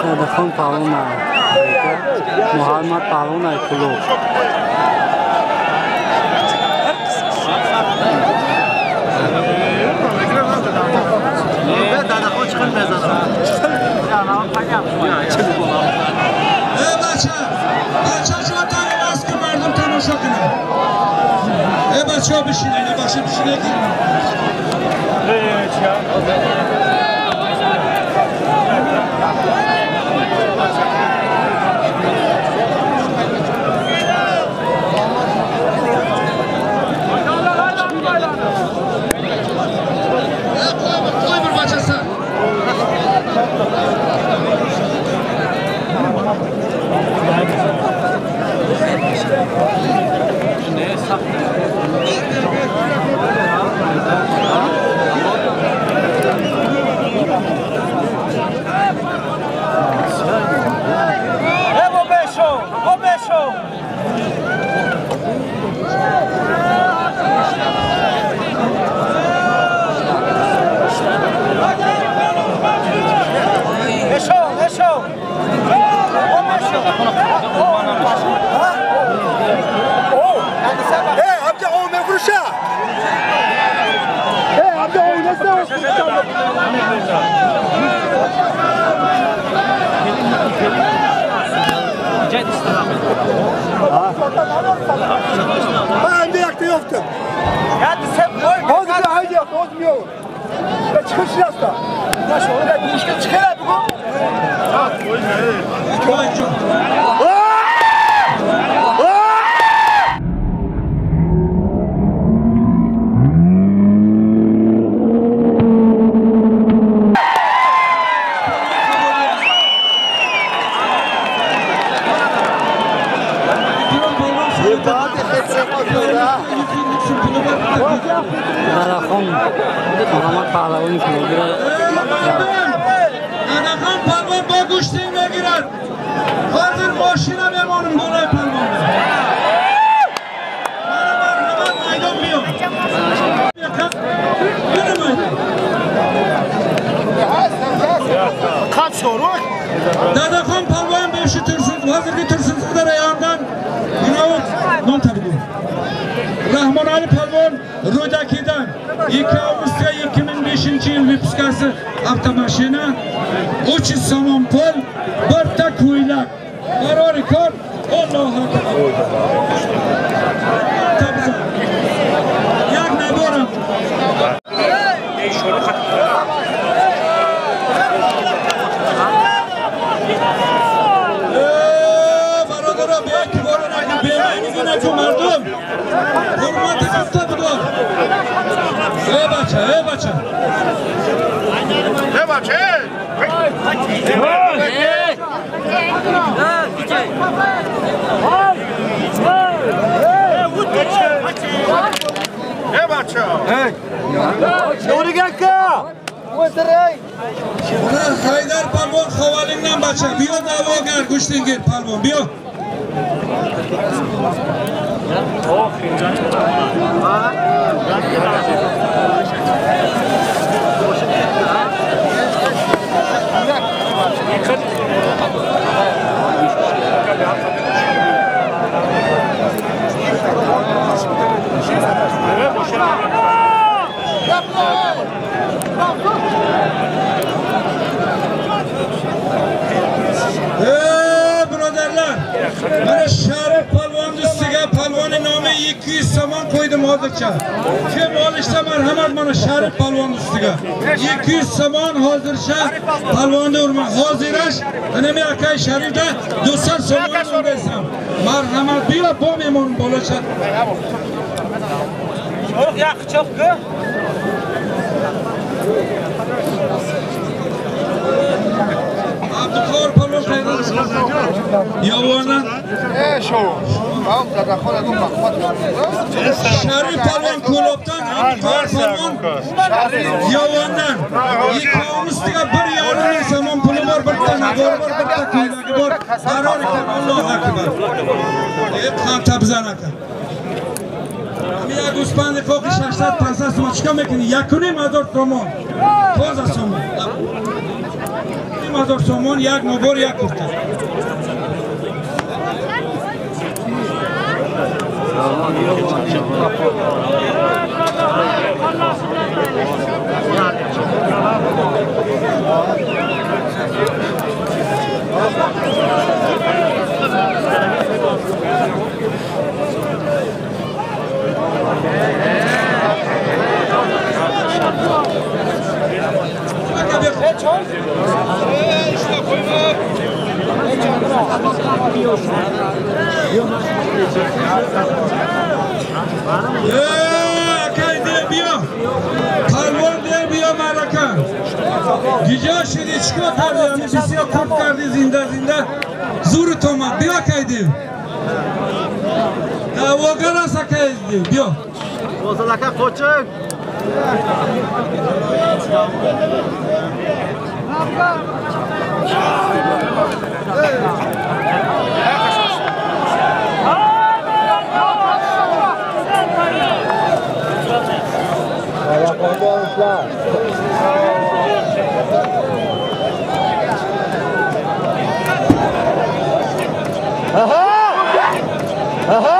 Дадахон палон Муҳаммад палон Айқулов. بچه ها بشینه اینا باشه بشینه که Дадахон Муҳаммад паҳлавони Кулобиро Дадахон палвон бо гӯштин мегирад. Ҳозир мошина мемонем болои палвон. Мана марҳамат майдон биё. Дадахон палвон беши Турсун, ҳозирги Турсунзода районидан ном табигу. Раҳмонали палвон Рӯдакидан 2 августga 2005 yil выпускасы avtomashina, 300 сомон пул, birta ko'ylak. Qarori kor, Allohu akbar. Як наборам. Бародаро, беэътиборо накун, бемаънигӣ накун мардум. Ҳурмати катта бидор. Эй бача, эй бача. Эй бача, эй! Эй бача! Эй! Нуригакка! Хайдар палвон Ховалингдан бача, биё даъвогар гӯштингир палвон, биё. Mana Sharif polvon ustiga polvoni nomi 200 somon qo'ydim hozircha. Kim olishsa marhamat mana Sharif polvon ustiga. 200 somon hozircha polvonni urma. Hozirash ana men akay Sharifda 200 somon undaysam. Marhamat biyo bu memon bolacha. Yo'q, yaqi cho'q-ku. Abduqahhor polvon qayerda? Yovondan. Sharif polvon Ko'lobdan, Abduqahhor polvon Yovondan. Ikkovini ustiga 1,5 ming somon puli bor, bitta nagori bor, bitta ko'ylagi bor. Qaror ekan, Allohu akbar. Ey qancha bizan aka. Ҳамин як гӯспанди фоқи 650 сомон чикор мекунӣ? 1,5 сомон. Тоза сомон. 1,5 сомон як нобор як курта. Гиҷа шиди чикор карди? Ами бисёр курт карди зинда зинда. Зурут омад. Биё акайдив. Даъвогар аст акайдив. Биё. Бозалака qoching. Aha! Aha!